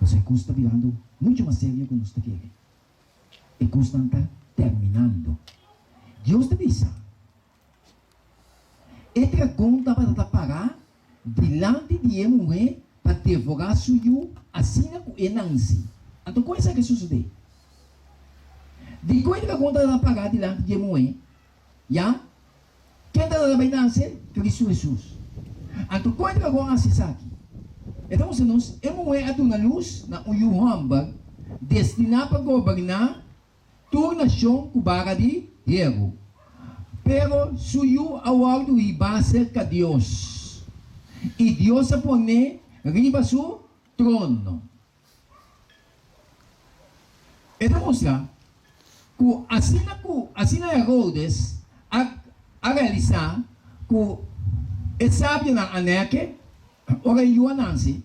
Pasobra e kos ta birando muchu mas serio ku nos ta kere. E kosnan ta terminando. Dios ta bisa, E dragon tabata ta pará dilanti di e muhé pa devorá su yu asina ku e nansi. Anto kon esaki a sosodé? Dikon e dragon tabata pará dilanti di e muhé? Ya, ken tabata bai nase? Kristu Hesus. Anto kon e dragon a hasi esaki? E ta mustra nos e muhé a duna lus na un yu hòmber destiná pa goberná tur nashon ku bara di heru. Pero su yu a wòrdu hibá serka Dios, i Dios a pon'é riba su trono. E ta mustra ku asina ku asina Herodes a a realisá ku e sabionan a nèk'e ora e yu a nanse,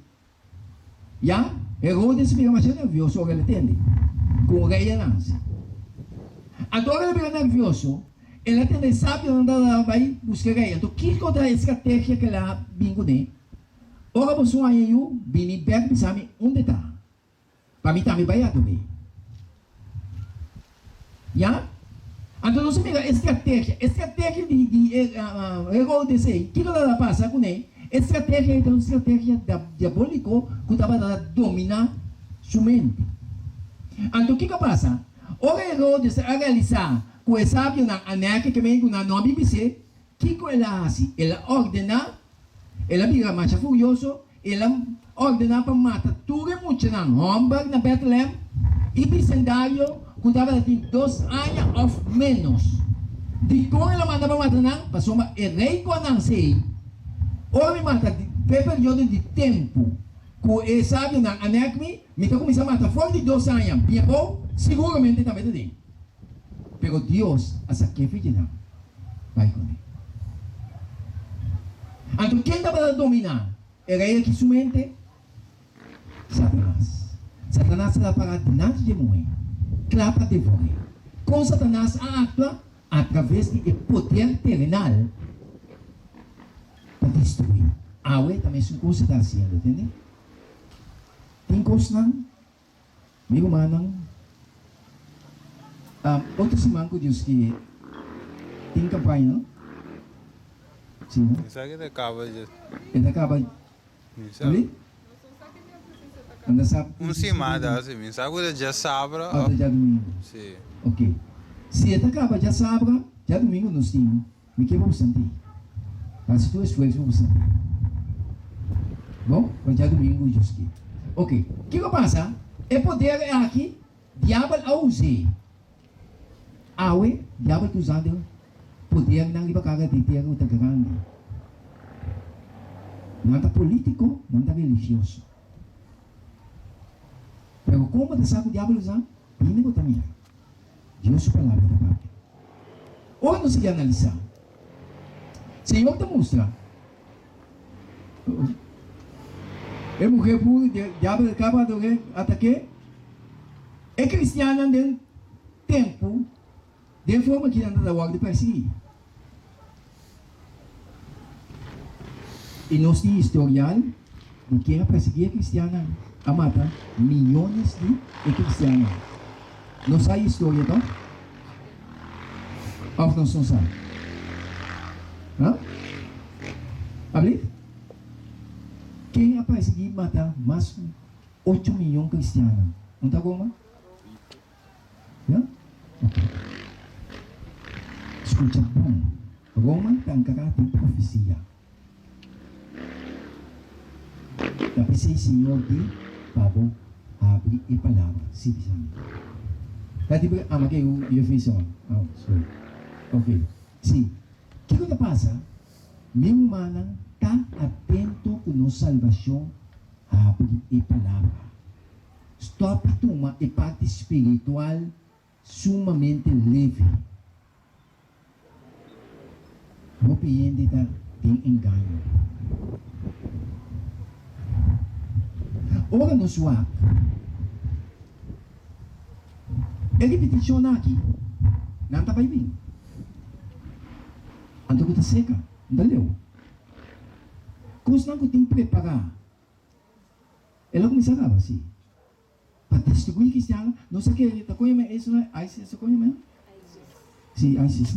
ya Herodes a bira masha nervioso ora el a tende ku un rei a nanse. Anto ora el a bira nervioso, el a tende e sabionan ta bai buska e rei. Anto kiko ta e strategia ku el a bin kuné? Ora boso haña yu, bini bek bisa mi unda ta, pa mi tambe bai ador'é. Ya? Anto nos a mira e strategia, e strategia di di e Herodes ei, kiko tabata pasa kuné? E strategia ei ta un strategia diabóliko ku tabata dominá su mente. Anto kiko a pasa? Ora Herodes a realisá ku e sabionan a nèk ke men ku nan no a bin bis'é, kiko el a hasi? El a ordená El a bira masha furioso, el a ordená pa mata tur e muchanan hòmber na Bètlehèm i bisendario ku tabata tin dos aña òf ménos. Dikon el a manda pa mata nan? Pasobra e rei ku a nanse ei, ora mi mata p'e periodo di tempu ku e sabionan a nèk mi, mi ta kuminsá mata for di dos aña bien abou, siguramente tambe ta den. Pero Dios a sak'é for dje nan bai kuné. Anto ken tabata dominá e rei aki su mente? Satanas. Satanas tabata pará dilanti dje muhé, kla pa devor'é. Kon Satanas a aktua? Atraves di e poder terenal pa destruí. Awe ta mesun kos e ta hasiendo, tende? Tin kosnan. Mi rumannan, otro siman ku Dios ke tin kampaña, no? Si, no? Mi sa ke ta kaba dje. E ta kaba Mi sa. Abi? Anda sa Un siman ta si, mi sa ku ta djasabra Òf ta djadumingu? Si. Ok. Si e ta kaba djasabra, djadumingu nos tin. Mi ke pa bo sant'ei. Hasi tur esfuerso pa bo sant'ei. Bon, pa djadumingu Dios ke. Ok, kiko pasa? E poder aki, diabel a us'é. Awe, diabel ta usando podernan riba kara di tera ku ta grandi. Nan ta politiko, nan ta religioso. Pero kon bo ta sa ku diabel usa? Bini bo ta mira. Dios su Palabra ta papia. Ora nos sigui analisá, Señor ta mustra e muher puru diabel a kaba ador'é, atak'é. E kristiannan den tempu den forma ki nan ta wòrdu persiguí. I nos tin historial di ken a persiguí e kristiannan, a mata miyones di e kristiannan. Nos sa e historia tòg? Òf nos no sa? Ha? Ablief? Ken a persiguí mata mas ku ocho miyon kristiannan? Un ta Roma? Ya? Ok. Skucha bon. Roma ta enkará den profesia. Ta p'esei Señor di pa bo habri e palabra. Sí, bisa mi. Ta di bre ama ke yu Efesionan. Oh, sorry. Ok. Sí. Kiko ta pasa? Mi rumannan ta atento ku nos salbashon habri e palabra. Stop di tuma e parti spiritual sumamente leve. Hopi hende ta den engaño. Ora nos wak e ripitishon aki, nan ta bai bin. Anto ku ta seka, no ta leu. Kosnan ku tin prepará. El a kuminsá kaba, sí. destruí kristiannan. Nos a kere ta koña men eso ISIS ta koña men? Sí, ISIS.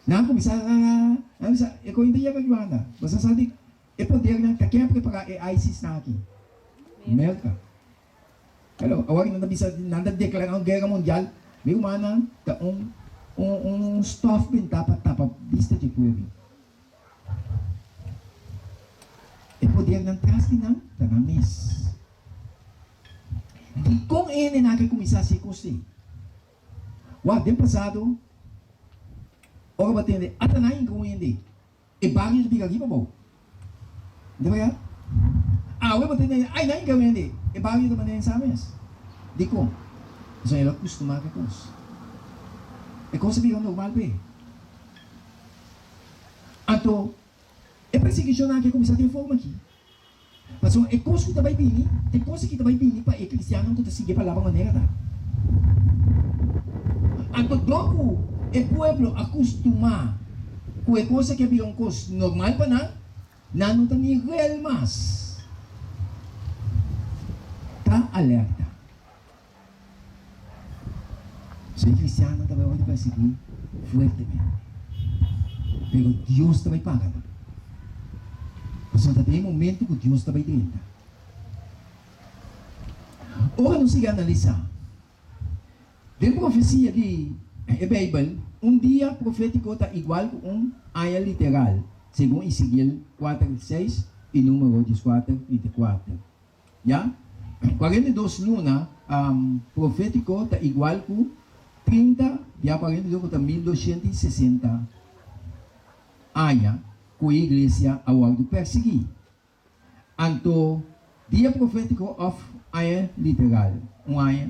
Nan a kuminsá nan a bisa e koña ta yega aki banda. Bo sa sa di e podernan ta ken a prepará e ISIS-nan aki? Merka. Hello, awor nan ta bisa nan ta deklará un guera mundial. Mi rumannan ta un un un stof bintá pa tapa bista dje pueblo. E podernan tras di nan ta nan mes. Dikon e hendenan ke kuminsá hasi e kos ei? Wak, den pasado, ora bo a tende, ata nan hinka un hende, e bario ta bira riba abou. Bo ta wak? Awe bo tende, ai nan hinka un hende, e bario ta manera sa mes. Dikon? Pasobra el a kustumá ku e kos. E kos a bira normal p'e. Anto, e persekushonnan aki a kuminsá den forma aki. Pasobra e kos ku ta bai bini, e kos aki ta bai bini pa e kristiannan ku ta sigui e palabra manera ta. Anto dor ku e pueblo a kustumá ku e kos aki a bira un kos normal pa nan, nan no ta ni rel mas. Ta alerta. So e kristiannan ta bai wòrdu persiguí fuertemente. Pero Dios ta bai paga nan. Pasobra ta den e momento ku Dios ta bai drenta. Ora nos sigui analisá den profesia di e Beibel, un dia profétiko ta igual ku un aña literal, segun Ezekiel kuater seis i Número dieskuater 34. Ya, 42 luna profétiko ta igual ku 30 bia 42 ku ta 1260 aña ku e iglesia a wòrdu persiguí. Anto dia profétiko òf aña literal? Un aña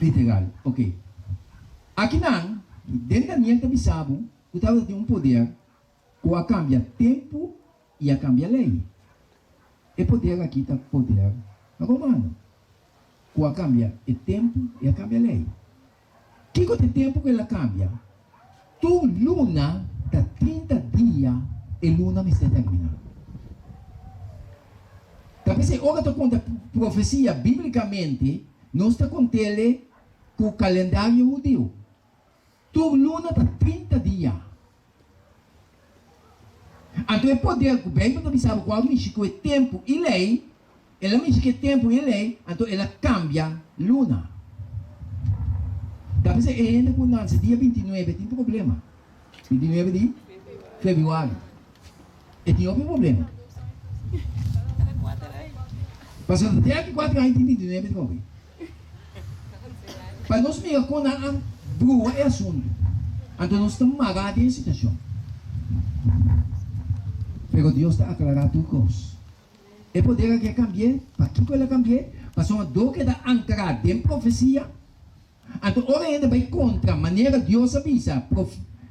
literal. Oke. Akinan den Daniel ta bisa bo ku tabata tin un poder ku a kambia tempu i a kambia lei. E poder aki ta poder romano, ku a kambia e tempu i a kambia lei. Kiko ta e tempu ku el a kambia? Tur luna ta 30 dia e luna mester terminá. Ta p'esei ora ta konta profesia bíblikamente, nos ta kont'el ku kalendario hudiu. Tur luna ta 30 dia. Anto e poder ku Beibel ta bisa bo ku a mishi ku e tempu i lei, el a mishi ku e tempu i e lei, anto el a kambia luna. Ta p'esei e hende ku nanse dia 29 tin problema. 29 di febrüari. E tin hopi problema. Pasobra te aki kuater aña tin 29 di hopi. Pa nos mira kon nan a brua e asuntu, anto nos ta mará den e situashon. Pero Dios ta aklará tur kos. E poder aki a kambi'é. Pakiko el a kambi'é? Pasobra dor keda ankrá den profesia, anto ora hende bai kontra manera Dios a bisa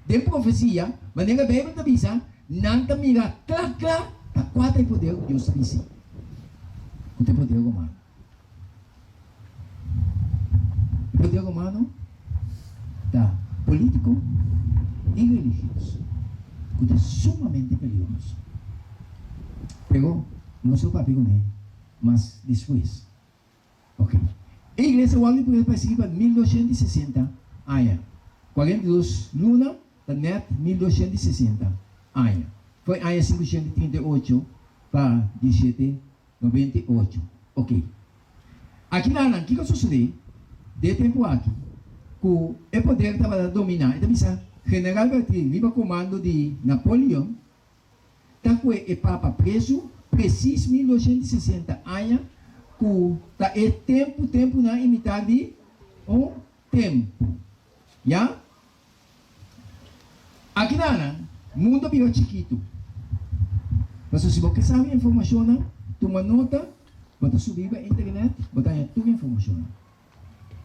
den profesia, manera Beibel ta bisa, nan ta mira kla kla ta kua ta e poder ku Dios ta bisa, ku ta e poder romano. E poder romano ta polítiko i religioso, ku ta sumamente peligroso. Pero nos lo papia kuné mas despues. Ok. E iglesia wòrdu di persiguí pa 1260 aña. 42 luna ta nèt 1260 aña. Foi aña 538 pa 1798. Ok. Aki nan, kiko a sosodé den e tempu aki ku e poder tabata dominá? E ta bisa, General Berthier riba komando di Napoleon ta kue e Papa prezu presis 1260 aña ku ta e tempu tempunan i mitar di un tempu. Ya? Aki nan, mundu a bira chikitu. Pasobra si bo ke sabi informashonnan, tuma nota, bo ta subi riba internet, bo ta haña tur informashonnan.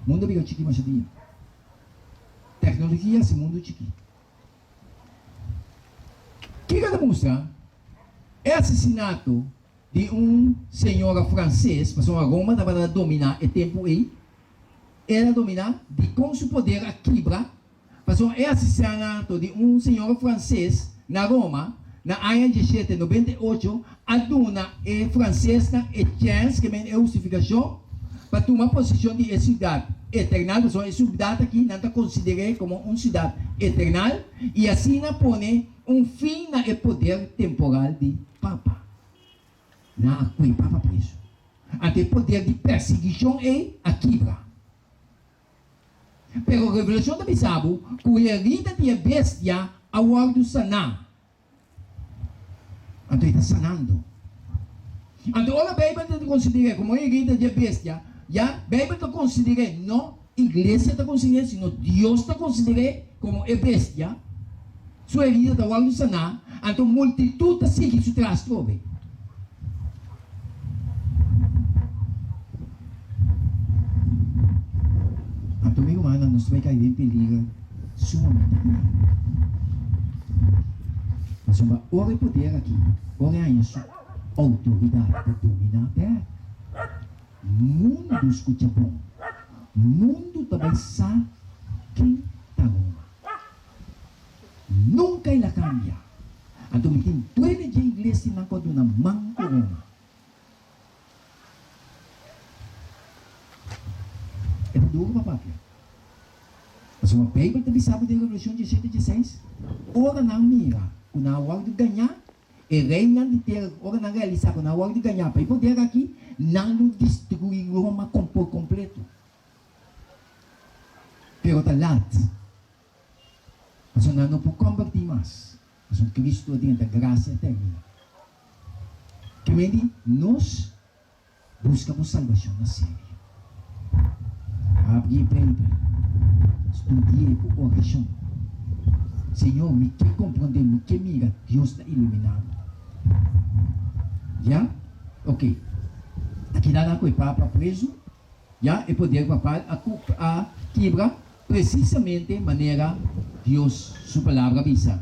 Mundu a bira chiki masha dia. Teknologia hasi mundu chiki. Kiko ta mustra e asesinato di un señora franses, pasobra Roma tabata dominá e tempu ei, El a dominá dikon su poder a kibra, pasobra e asesinato di un señora franses na Roma na aña 1798 a duna e fransesnan e chèns, ke men e hustifikashon. pa tuma posishon di e siudat eternal, pasobra e siudat aki nan ta konsider'é komo un siudat eternal, i asina pone un fin na e poder temporal di Papa. Nan a kue Papa preso. Anto e poder di persiguishon ei a kibra. Pero Revelashon ta bisa bo ku e herida di e bestia a wòrdu saná. Anto e ta sanando. Anto ora Beibel ta konsider'é komo e herida di e bestia, ya, Beibel ta konsider'é, no iglesia ta konsider'é, sino Dios ta konsider'é komo e bestia, su herida ta wòrdu saná, anto multitut ta sigui su tras trobe. Anto mi rumannan, nos ta bai kai den peliger sumamente grandi. Pasobra ora e poder aki, ora e haña su outoridat pa dominá bèk, mundu skucha bon, mundu ta bai sa ken ta Roma. Nunka el a kambia. Anto mi tin duele dje iglesianan ku a duna man ku Roma. E ta duru pa papia. Pasobra Beibel ta bisa bo den Revelashon diesshete dieseis, Ora nan mira ku nan a wòrdu gañá, e reinan di tera, ora nan realisá ku nan a wòrdu gañá pa e poder aki, nan lo destruí Roma por kompleto. Pero ta lat. Pasobra nan no por kombertí mas. Pasobra Kristu a drenta, grasia a terminá. Ke men di nos buska bo salbashon na serio. Abri e Beibel, studi'é ku orashon. Señor, mi ke komprondé, mi ke mira, Dios ta iluminá bo. Ya? Oke. Akina nan ku e papa prezu. Ya e poder papal a a kibra presisamente manera Dios su Palabra bisa.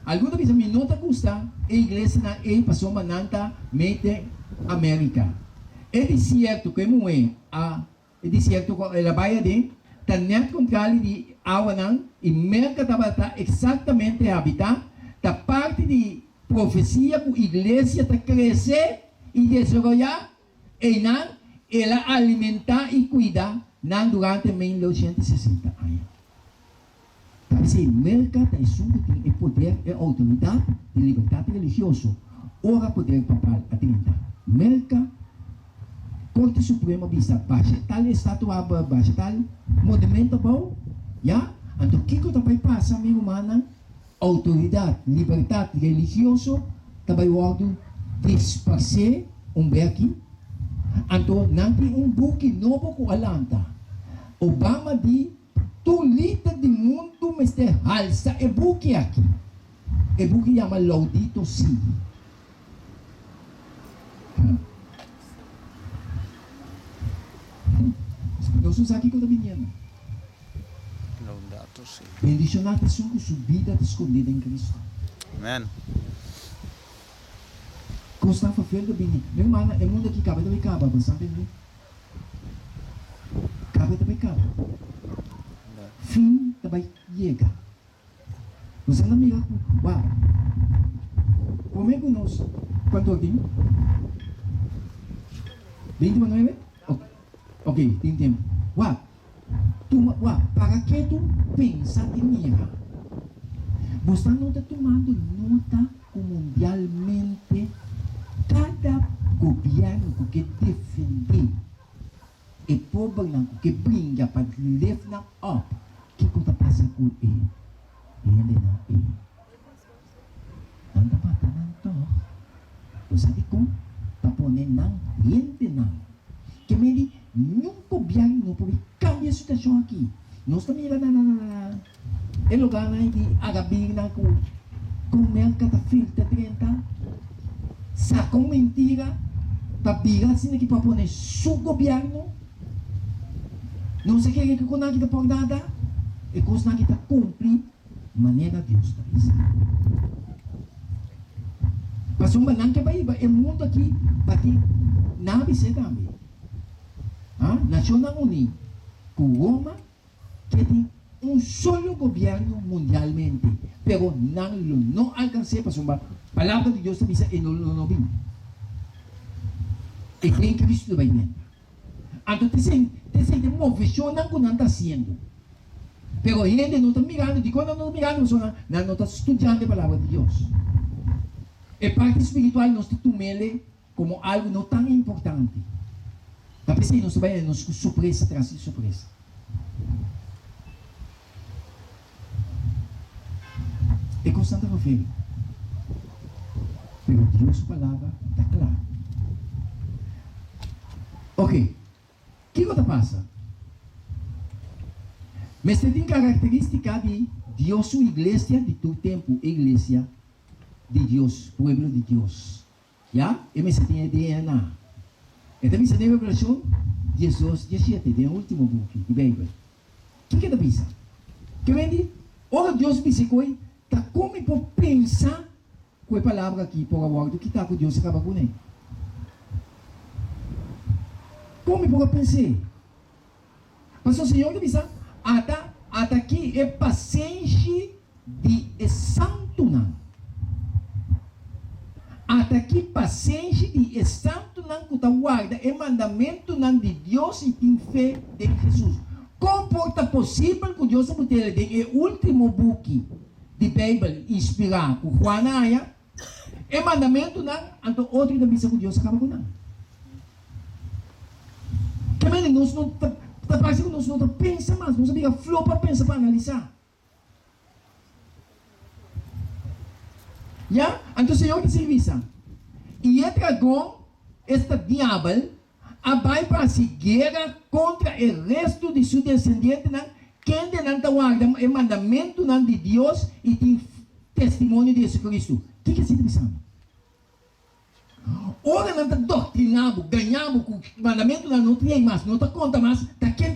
Algun ta bisa, Mi no ta gusta e iglesianan ei pasobra nan ta mete America. E desierto ku e muhé a e desierto ku el a bai aden ta nèt kontrali di awanan i Merka tabata eksaktamente habitá ta parti di profesia ku iglesia ta krese i desaroyá. Einan el a alimentá i kuida nan durante 1860 aña. Ta p'esei Merka ta esun ku tin e poder, e outoridat di libertat religioso ora poder papal a drenta Merka. Korte Supremo a bisa basha tal estatua basha tal monumento abou, ya, anto kiko ta bai pasa mi rumannan? Outoridat, libertat religioso ta bai wòrdu disparsé un be aki. Anto nan tin un buki nobo ku a lanta. Obama di tur lider di mundu mester halsa e buki aki. E buki yama Laudito Si. Nos no sa kiko ta biniendo. Laudato Si. Bendishoná ta esun ku su bida ta skondé den Kristu. Amen. Kosnan ferfel ta bini. Mi rumannan, e mundu aki kaba ta bai kaba, bo sa tende? Kaba ta bai kaba. Fin ta bai yega. Nos a mira ku, wak, promé ku nos, kuantu ora tin? Beinti pa nuebe? Ok, tin tempu. Wak, tuma, wak, para ketu, pensa i mira. Bo sa no ta tumando nota ku mundialmente kada gobièrnu ku ke defendé E pobernan ku ke bringa pa lift nan up, kiko ta pasa ku e hendenan ei? Nan ta mata nan tòg. Bo sa dikon? Pa pone nan hendenan. Ke medi niun gobièrnu no por kambia e situashon aki. Nos ta mira na e lugarnan di arabirnan ku kon Merka ta filtra drenta, saka un mentira pa bira asina ki por pone su gobièrnu. Nos a kere ku konaki ta por nada, e kosnan aki ta kumpli manera Dios ta bisa. Pasobra nan ke bai e mundu aki bati nan a bis'é tambe. Nashonnan Uní ku Roma ke tin un solo gobierno mundialmente, pero nan lo no alcans'é pasobra Palabra di Dios ta bisa e lo no bin. E den Cristo ta bai drenta. Anto t'esei t'esei ta e moveshonnan ku nan ta hasiendo. Pero hende no ta mirando. Dikon nan no ta mirando? Pasobra nan no ta studiando e Palabra di Dios. E parti spiritual nos ta tum'el komo algu no tan importante. Ta p'esei nos ta bai nos ku sorpresa tras di sorpresa. E kosnan ta referí. Pero Dios su Palabra ta kla. Oke, kiko ta pasa? Mester tin karakterístika di Dios su iglesia di tur tempu, e iglesia di Dios, pueblo di Dios. Ya, e mester tin e DNA. E ta bisa den Revelashon 12, 17, den e último buki di Beibel. Kiko e ta bisa? Ke men di, ora Dios bisa e koi, ta kon mi por pensa ku e palabra aki por a wòrdu kitá ku Dios a kaba kuné? Kon mi por a pens'é? Pasobra Señor ta bisa, Ata, ata aki e pasenshi di e santunan. Ata aki pasenshi di e santunan ku ta warda e mandamentunan di Dios i tin fe den Hesus. Kon por ta posibel ku Dios a put'el den e último buki di Beibel inspirá ku Juan a haña e mandamentunan, anto otro ta bisa ku Dios a kaba ku nan? Ke manera nos no ta ta parse ku nos no ta pensa mas, nos a bira flo pa pensa, pa analisá. Ya, anto Señor ta sigui bisa, I e dragon, esta diabel, a bai pa hasi guera kontra e restu di su desendientenan, kendenan ta warda e mandamentunan di Dios i tin testimonio di Jesucristo. Kiko esei ta bisando? Ora nan ta doktriná bo, gañá bo ku mandamentunan no tin ei mas, no ta konta mas, ta ken.